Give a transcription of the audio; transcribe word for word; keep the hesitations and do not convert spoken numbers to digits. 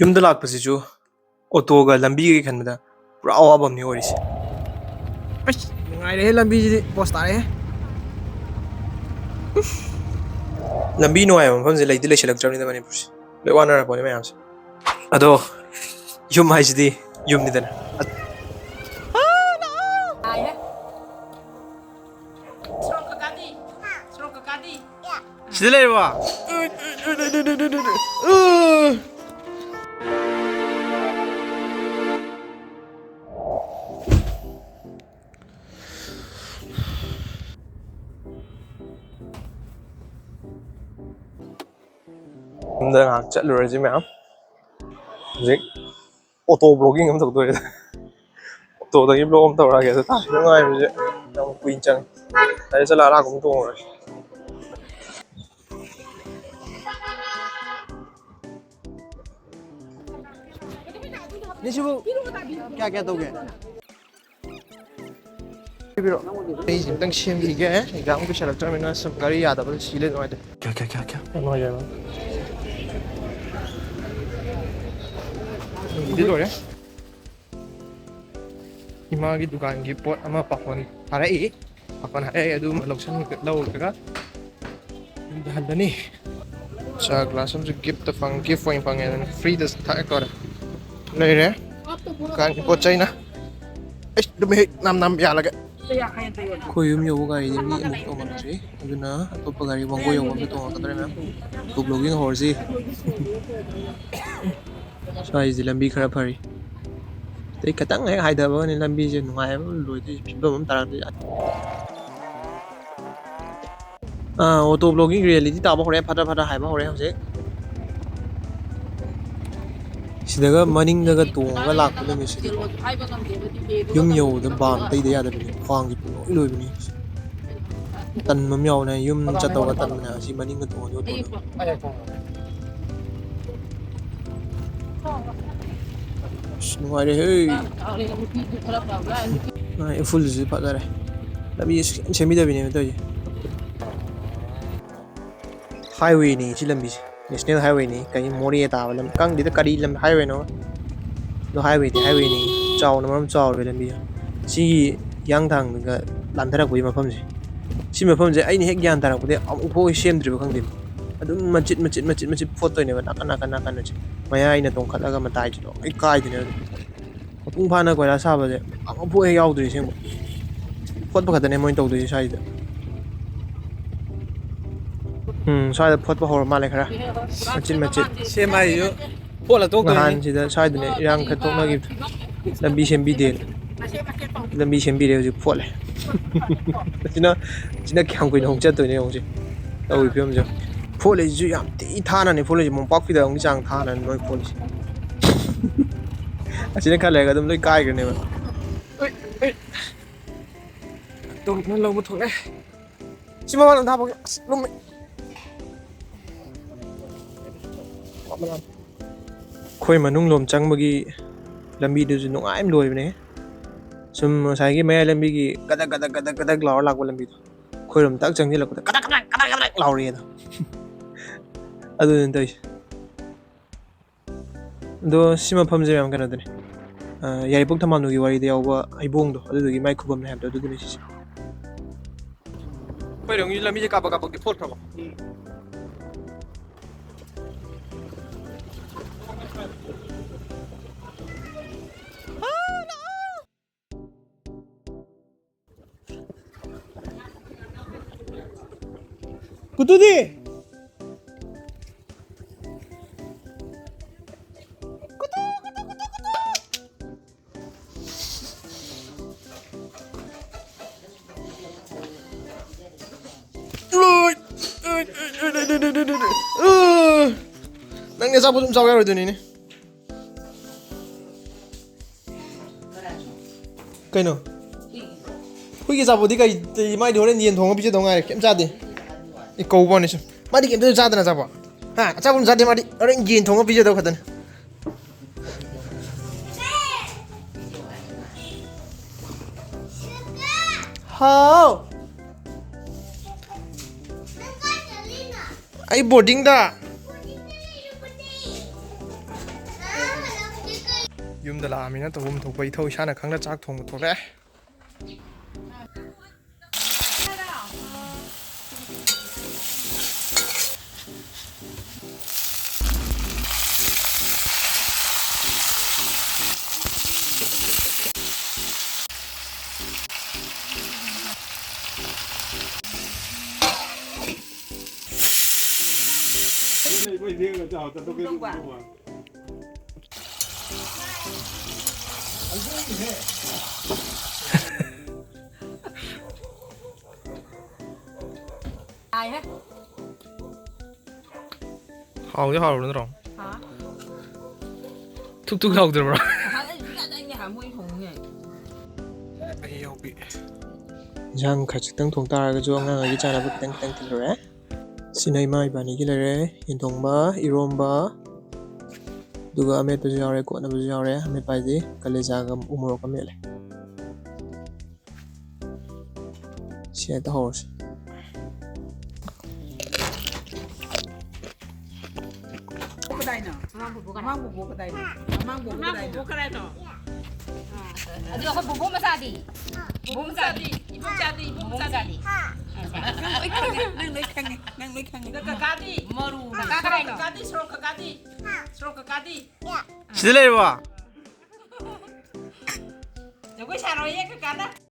ꯌꯨꯝꯗ ꯂꯥꯛꯄꯁꯤꯁꯨ ꯑꯣꯇꯣꯒ ꯂꯝꯕꯤꯒ ꯈꯟꯕꯗ ꯄꯨꯔꯥ ꯑꯋꯥꯕ ꯑꯃꯅꯤ ꯑꯣꯏꯔꯤꯁꯦ꯫ ꯑꯁ, ꯅꯨꯡꯉꯥꯏꯔꯦꯍꯦ, ꯂꯝꯕꯤꯁꯤꯗꯤ ꯄꯣꯁ ꯇꯥꯔꯦꯍꯦ꯫ ꯂꯝꯕꯤ ꯅꯨꯡꯉꯥꯏꯕ ꯃꯐꯝꯁꯦ ꯂꯩꯗꯤ ꯂꯩꯁꯤꯜꯂꯛꯇ꯭ꯔꯕꯅꯤꯗ ꯃꯅꯤꯄꯨꯔꯁꯦ꯫ ꯂꯣꯏ ꯋꯥꯅꯔꯛꯄꯅꯤ ꯃꯌꯥꯝꯁꯦ꯫ ꯑꯗꯣ ꯌꯨꯝ ꯍꯥꯏꯁꯤꯗꯤ ꯌꯨꯝꯅꯤꯗꯅ꯫ ꯁꯤꯗ ꯂꯩꯔꯕꯣ? ꯌꯨꯝꯗ ꯉꯥꯏꯍꯥꯛ ꯆꯠꯂꯨꯔꯁꯤ ꯃꯌꯥꯝ꯫ ꯍꯧꯖꯤꯛ ꯑꯣꯇꯣ ꯕ꯭ꯂꯣꯒꯤꯡ ꯑꯃ ꯇꯧꯗꯣꯔꯦ꯫ ꯑꯣꯇꯣꯗꯒꯤ ꯕ꯭ꯂꯣꯛ ꯑꯃ ꯇꯧꯔꯛꯑꯒꯦ꯫ ꯑꯗꯣ ꯇꯥꯁꯤꯗ ꯉꯥꯏꯕꯁꯦ ꯌꯥꯝ ꯀꯨꯏꯅ ꯆꯪꯉꯦ꯫ ꯍꯥꯏꯗꯤ ꯆꯠꯂ ꯑꯔꯥꯛꯄ ꯑꯃ ꯇꯣꯡꯉꯨꯔꯁꯤ꯫ ꯅꯤꯁꯤꯕꯨ ꯀꯌꯥ ꯀꯌꯥ ꯇꯧꯒꯦ? ꯄꯤꯕꯤꯔꯣ꯫ ꯑꯩꯁꯦ ꯑꯝꯇꯪ ꯁꯦꯝꯈꯤꯒꯦ꯫ ꯑꯦꯛꯖꯥꯝ ꯀꯨꯏꯁꯜꯂꯛꯇ꯭ꯔꯕꯅꯤꯅ ꯁꯨꯝ ꯒꯥꯔꯤ ꯌꯥꯗꯕꯗ ꯁꯤ ꯂꯩ ꯅꯨꯡꯉꯥꯏꯇꯦ꯫ ꯀꯌꯥ, ꯀꯌꯥ, ꯀꯌꯥ, ꯀꯌꯥ? ꯌꯥꯝ ꯅꯨꯡꯉꯥꯏꯖꯔꯦ꯫ ꯁꯤꯗꯤ ꯂꯣꯏꯔꯦ꯫ ꯏꯃꯥꯒꯤ ꯗꯨꯀꯥꯟꯒꯤ ꯄꯣꯠ ꯑꯃ ꯄꯥꯈꯣꯟ ꯊꯥꯔꯛꯏ꯫ ꯄꯥꯈꯣꯟ ꯍꯥꯏꯔꯛꯏ, ꯑꯗꯨ ꯑꯃ ꯂꯧꯁꯟ-, ꯂꯧꯔꯒ ꯌꯨꯝꯗ ꯍꯜꯂꯅꯤ꯫ ꯆꯥ ꯒ꯭ꯂꯥꯁ ꯑꯃꯁꯨ ꯒꯤꯐꯇ ꯐꯪ-, ꯒꯤꯐ ꯑꯣꯏꯅ ꯐꯪꯉꯦ, ꯑꯗꯨꯅ ꯐ꯭ꯔꯤꯗ ꯊꯛꯑꯦ ꯇꯧꯔꯦ꯫ ꯂꯩꯔꯦ꯫ ꯗꯨꯀꯥꯟꯒꯤ ꯄꯣꯠ ꯆꯩꯅ꯫ ꯑꯩꯁ, ꯑꯗꯨꯝ ꯍꯦꯛ ꯅꯝ ꯅꯝ ꯌꯥꯜꯂꯒꯦ꯫ ꯑꯩꯈꯣꯏ ꯌꯨꯝ ꯌꯧꯕ ꯒꯥꯔꯤꯗꯤ ꯃꯤ ꯑꯃꯨꯛ ꯇꯣꯡꯍꯟꯗ꯭ꯔꯤ, ꯑꯗꯨꯅ ꯑꯇꯣꯞꯄ ꯒꯥꯔꯤ ꯋꯥꯡꯒꯣꯏ ꯌꯧꯕ ꯑꯝꯗ ꯇꯣꯡꯉꯛꯀꯗꯧꯔꯦ ꯃꯌꯥꯝ꯫ ꯕ꯭ꯂꯣꯒꯤꯡ ꯍꯧꯔꯁꯤ꯫ ꯁ꯭ꯋꯥꯏꯁꯦ ꯂꯝꯕꯤ ꯈꯔ ꯐꯔꯤ꯫ ꯑꯇꯩ ꯈꯤꯇꯪ ꯍꯦꯛ ꯍꯥꯏꯊꯕꯒꯅꯤ ꯂꯝꯕꯤꯁꯦ ꯅꯨꯡꯉꯥꯏꯕ ꯑꯃ ꯂꯣꯏꯗꯣꯏꯁꯦ, ꯐꯤꯕꯝ ꯑꯃ ꯇꯥꯔꯛꯇꯣꯏꯁꯦ꯫ ꯑꯥ, ꯑꯣꯇꯣ ꯕ꯭ꯂꯣꯒꯤꯡ ꯔꯤꯌꯦꯂꯤꯇꯤ ꯇꯥꯕ ꯍꯧꯔꯦ, ꯐꯠꯇ ꯐꯠꯇ ꯍꯥꯏꯕ ꯍꯧꯔꯦ ꯍꯧꯖꯤꯛ꯫ ꯁꯤꯗꯒ ꯃꯅꯤꯡꯗꯒ ꯇꯣꯡꯉꯒ ꯂꯥꯛꯄ ꯅꯨꯃꯤꯠꯁꯤꯗꯤꯀꯣ, ꯌꯨꯝ ꯌꯧꯕꯗ ꯕꯥꯝ ꯇꯩꯗ ꯌꯥꯗꯕꯤꯅꯤ, ꯈ꯭ꯋꯥꯡꯁꯦ ꯄꯨꯡꯂꯣꯏ ꯂꯣꯏꯕꯤꯅꯤ꯫ ꯇꯟꯕ ꯑꯃ ꯌꯥꯎꯕꯅꯦ, ꯌꯨꯝ ꯆꯠꯇꯧꯕ ꯇꯟꯕꯅꯦ, ꯑꯁꯤ ꯃꯅꯤꯡꯗ ꯇꯣꯡꯉꯗꯤ ꯑꯣꯇꯣꯗꯣ꯫ ꯑꯁ, ꯅꯨꯡꯉꯥꯏꯔꯦꯍꯦ꯫ ꯃꯥ ꯎꯐꯨꯜꯁꯤꯁꯨ ꯐꯖꯔꯦ꯫ ꯂꯝꯕꯤ ꯁꯦꯝ-, ꯁꯦꯝꯕꯤꯗꯕꯤꯅꯦꯕ ꯇꯧꯔꯤꯁꯦ꯫ ꯍꯥꯏꯋꯦꯅꯤ ꯁꯤ ꯂꯝꯕꯤꯁꯦ꯫ National Highwayꯅꯤ, ꯀꯔꯤ ꯃꯣꯔꯦ ꯇꯥꯕ ꯂꯝ ꯈꯪꯗꯦꯗ, ꯀꯔꯤ ꯂꯝ highwayꯅꯣ꯫ ꯑꯗꯣ highwayꯗꯤ highwayꯅꯤ, ꯆꯥꯎꯅ ꯃꯔꯝ ꯆꯥꯎꯔꯦ ꯂꯝꯕꯤ꯫ ꯁꯤꯒꯤ ꯍꯤꯌꯥꯡꯊꯥꯡꯒ ꯂꯥꯟꯊꯔꯛꯄꯒꯤ ꯃꯐꯝꯁꯦ, ꯁꯤ ꯃꯐꯝꯁꯦ ꯑꯩꯅ ꯍꯦꯛ ꯒ꯭ꯌꯥꯟ ꯇꯥꯔꯛꯄꯗꯒꯤ ꯑꯃꯨꯛꯐꯥꯎ ꯁꯦꯝꯗ꯭ꯔꯤꯕ ꯈꯪꯗꯦ꯫ ꯑꯗꯨꯝ ꯃꯆꯤꯠ ꯃꯆꯤꯠ ꯃꯆꯤꯠ ꯃꯆꯤꯠ ꯐꯣꯠꯇꯣꯏꯅꯦꯕ, ꯅꯥꯀꯟ ꯅꯥꯀꯟ ꯅꯥꯀꯟ ꯃꯆꯤꯠ, ꯃꯌꯥꯏꯅ ꯇꯣꯡꯈꯠꯂꯒ ꯃꯇꯥꯏꯁꯤꯗ ꯂꯣꯏ ꯀꯥꯏꯗꯣꯏꯅꯦꯕ꯫ ꯃꯄꯨꯡ ꯐꯥꯅ ꯀꯣꯏꯂꯥꯁ ꯊꯥꯕꯁꯦ ꯑꯃꯐꯥꯎ ꯍꯦꯛ ꯌꯥꯎꯗ꯭ꯔꯤ ꯑꯁꯦꯡꯕ꯫ ꯐꯣꯠꯄ ꯈꯛꯇꯅꯦ ꯃꯣꯏꯅ ꯇꯧꯗꯣꯏꯁꯦ ꯁ꯭ꯋꯥꯏꯁꯤꯗ꯫ ꯎꯝ, ꯁ꯭ꯋꯥꯏꯗ ꯐꯣꯠꯄ ꯍꯧꯔ ꯃꯥꯜꯂꯦ ꯈꯔ꯫ ꯃꯆꯤꯟ ꯃꯆꯤꯟ꯫ ꯁꯦꯝ ꯍꯥꯏꯁꯤꯁꯨ ꯐꯣꯠꯂ ꯇꯣꯛꯇꯣꯏꯅꯤ꯫ ꯅꯍꯥꯟꯁꯤꯗ ꯁ꯭ꯋꯥꯏꯗꯅꯦ ꯏꯔꯥꯡ ꯈꯔ ꯊꯣꯛꯅꯈꯤꯕꯗꯣ꯫ ꯂꯝꯕꯤ ꯁꯦꯝꯕꯤꯗꯦꯅ꯫ ꯂꯝꯕꯤ ꯁꯦꯝꯕꯤꯔꯦ, ꯍꯧꯖꯤꯛ ꯐꯣꯠꯂꯦ꯫ ꯑꯁꯤꯅ, ꯑꯁꯤꯅ ꯀꯌꯥꯝ ꯀꯨꯏꯅ ꯑꯃꯨꯛ ꯆꯠꯇꯣꯏꯅꯣ ꯌꯦꯡꯉꯨꯁꯦ꯫ ꯇꯧꯔꯤ ꯐꯤꯕꯝꯁꯦ꯫ ꯐꯣꯠꯂꯤꯁꯤꯁꯨ ꯌꯥꯝ ꯊꯤ ꯊꯥꯅꯅꯤ ꯐꯣꯠꯂꯤꯁꯤ, ꯃꯣꯝꯄꯥꯛ ꯐꯤꯗꯛ ꯑꯃꯒꯤ ꯆꯥꯡ ꯊꯥꯅꯅꯤ ꯃꯣꯏ ꯐꯣꯠꯂꯤꯁꯤ꯫ ꯑꯁꯤꯅ ꯈꯔ ꯂꯩꯔꯒ ꯑꯗꯨꯝ ꯂꯣꯏ ꯀꯥꯏꯈ꯭ꯔꯅꯦꯕ꯫ ꯇꯣꯛꯅ ꯂꯧꯕ ꯊꯣꯛꯂꯦ꯫ ꯁꯤ ꯃꯃꯥꯡꯗ ꯊꯥꯕꯒꯤ ꯑꯁ ꯂꯨꯝꯃꯦ꯫ ꯑꯩꯈꯣꯏ ꯃꯅꯨꯡ ꯂꯣꯝ ꯆꯪꯕꯒꯤ ꯂꯝꯕꯤꯗꯨꯁꯨ ꯅꯨꯡꯉꯥꯏ ꯑꯃ ꯂꯣꯏꯕꯅꯦ꯫ ꯁꯨꯝ ꯉꯁꯥꯏꯒꯤ ꯃꯌꯥꯏ ꯂꯝꯕꯤꯒꯤ ꯀꯗꯛ ꯀꯗꯛ ꯀꯗꯛ ꯀꯗꯛ ꯂꯥꯎꯔ ꯂꯥꯛꯄ ꯂꯝꯕꯤꯗꯣ, ꯑꯩꯈꯣꯏꯔꯣꯝ ꯇꯛ ꯆꯪꯁꯤꯜꯂꯛꯄꯗ ꯀꯗꯛ ꯀꯗꯛ ꯀꯗꯛ ꯀꯗꯛ ꯂꯥꯎꯔꯛꯑꯦ ꯑꯗꯣ꯫ ꯑꯗꯨꯅꯤ ꯇꯧꯔꯤꯁꯦ꯫ ꯑꯗꯣ ꯁꯤ ꯃꯐꯝꯁꯦ ꯃꯌꯥꯝ ꯀꯩꯅꯣꯗꯅꯤ, ꯑ, ꯌꯥꯏꯔꯤꯄꯣꯛ ꯊꯝꯕꯥꯜꯅꯨꯒꯤ ꯋꯥꯔꯤꯗ ꯌꯥꯎꯕ ꯍꯩꯕꯣꯡꯗꯣ, ꯑꯗꯨꯗꯨꯒꯤ ꯃꯥꯏ ꯈꯨꯕꯝꯅꯦ ꯍꯥꯏꯕꯗꯣ, ꯑꯗꯨꯗꯨꯅꯤ ꯁꯤꯁꯦ꯫ ꯑꯩꯈꯣꯏꯔꯣꯝꯒꯤ ꯂꯝꯕꯤꯁꯦ ꯀꯥꯞꯄ ꯀꯥꯞꯄꯛꯇꯤ ꯐꯣꯠꯈ꯭ꯔꯕꯣ? ꯀꯨꯇꯨꯗꯤ? ꯅꯪꯗꯤ ꯑꯆꯥꯄꯣꯠ ꯁꯨꯝ ꯆꯥꯎ ꯌꯥꯔꯣꯏꯗꯣꯏꯅꯤꯅꯦ꯫ ꯀꯩꯅꯣ? ꯍꯨꯏꯒꯤ ꯑꯆꯥꯄꯣꯠꯇꯤ ꯀꯩ, ꯀꯩ, ꯃꯥꯏꯗꯤ ꯍꯣꯔꯦꯟ ꯌꯦꯟ ꯊꯣꯡꯉ ꯄꯤꯖꯗꯧ ꯉꯥꯏꯔꯦ, ꯀꯩꯝ ꯆꯥꯗꯦ꯫ ꯑꯩ ꯀꯧꯕ ꯋꯥꯅꯤ ꯁꯨꯝ꯫ ꯃꯥꯗꯤ ꯀꯩꯝꯇ ꯆꯥꯗꯅ ꯑꯆꯥꯄꯣꯠ? ꯍꯥ? ꯑꯆꯥꯄꯣꯠ ꯆꯥꯗꯦ ꯃꯥꯗꯤ, ꯍꯣꯔꯦꯟ ꯌꯦꯟ ꯊꯣꯡꯉ ꯄꯤꯖꯗꯧ ꯈꯛꯇꯅꯤ꯫ ꯍꯥꯎ꯫ ꯑꯩ ꯕꯣꯔꯗꯤꯡꯗ꯫ ꯌꯨꯝꯗ ꯂꯥꯛꯑꯃꯤꯅ ꯇꯧꯐꯝ ꯊꯣꯛꯄ ꯏꯊꯧ ꯏꯁꯥꯅ ꯈꯪꯅ ꯆꯥꯛ ꯊꯣꯡꯕ ꯊꯣꯛꯂꯛꯑꯦ꯫ ꯍꯥꯎꯗꯤ ꯍꯥꯎꯔꯕ ꯅꯠꯇ꯭ꯔꯣ? ꯍꯥ? ꯊꯨꯛ ꯊꯨꯛ ꯂꯥꯎꯗ꯭ꯔꯕ꯭ꯔꯣ? ꯑꯩ ꯌꯥꯎꯕꯤ꯫ ꯏꯟꯁꯥꯡ ꯈꯖꯤꯛꯇꯪ ꯊꯣꯡ ꯇꯥꯔꯒꯁꯨ ꯑꯉꯥꯡ ꯑꯩꯒꯤ ꯆꯥꯅꯕ ꯈꯤꯇꯪ ꯈꯤꯇꯪ ꯊꯤꯜꯂꯨꯔꯦ꯫ ꯁꯤꯅ ꯏꯃꯥ ꯏꯕꯥꯅꯤꯒꯤ ꯂꯩꯔꯦ꯫ ꯌꯦꯟ ꯊꯣꯡꯕ, ꯏꯔꯣꯝꯕ, ꯑꯗꯨꯒ ꯑꯃꯦꯠꯄꯁꯨ ꯌꯥꯎꯔꯦ, ꯀꯣꯠꯅꯕꯁꯨ ꯌꯥꯎꯔꯦ꯫ ꯑꯃꯦꯠꯄ ꯍꯥꯏꯗꯤ ꯀꯂꯦꯖꯥꯒ ꯎ ꯃꯣꯔꯣꯛꯀ ꯃꯦꯠꯂꯦ꯫ ꯁꯤ ꯍꯦꯛꯇ ꯍꯧꯔꯁꯤ꯫ ꯀꯗꯥꯏꯅꯣ? ꯃꯃꯥꯡ ꯕꯣꯕꯣ ꯀꯗꯥꯏꯅꯣ? ꯃꯃꯥꯡ ꯕꯣꯕꯣ ꯀꯗꯥꯏꯅꯣ? ꯃꯃꯥꯡ ꯕꯣꯕꯣ ꯀꯗꯥꯏꯅꯣ? ꯑꯗꯨ ꯑꯩꯈꯣꯏ ꯕꯣꯕꯣ ꯃꯆꯥꯗꯤ? ꯕꯣꯕꯣ ꯃꯆꯥꯗꯤ? ꯏꯕꯣꯛ ꯃꯆꯥꯗꯤ? ꯏꯕꯣꯛ ꯃꯆꯥꯗꯤ? ꯅꯪ ꯂꯣꯏ ꯈꯪꯉꯦ, ꯅꯪ ꯂꯣꯏ ꯈꯪꯉꯦ, ꯅꯪ ꯂꯣꯏ ꯈꯪꯉꯦ꯫ ꯀꯀꯥꯗꯤ? ꯃꯔꯨ꯫ ꯀꯀꯥ ꯀꯗꯥꯏꯅꯣ? ꯀꯀꯥꯗꯤ, ꯁꯣꯔꯣꯛ ꯀꯀꯥꯗꯤ? ꯁꯣꯔꯣꯛ ꯀꯀꯥꯗꯤ? ꯁꯤꯗ ꯂꯩꯔꯕꯣ? ꯖꯒꯣꯏ ꯁꯥꯔꯣꯏꯌꯦ ꯀꯀꯥꯅ꯫